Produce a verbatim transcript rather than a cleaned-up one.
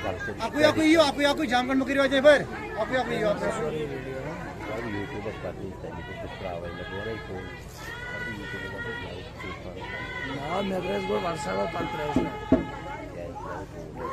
اکُے اکُے یِیِو، اکُے اکُے، جام گنڈ مہٕ کٔرِو اَتہِ یپٲرۍ۔ اکُے اکُے یِیِو، اکُے اکُے۔ یوٗٹیوٗبَس پَتہٕ یُس تَمیُک چھُس ترٛاوَے مےٚ گۄڈَے فون۔ پَتہٕ یوٗٹیوٗبَس پٮ۪ٹھ لایِو چھُس پَران۔ نہ، مےٚ ترٛٲیِس گۄڈٕ WhatsApp-س پَتہٕ ترٛٲیِس مےٚ۔ کیٛازِ ترٛاوَے فون؟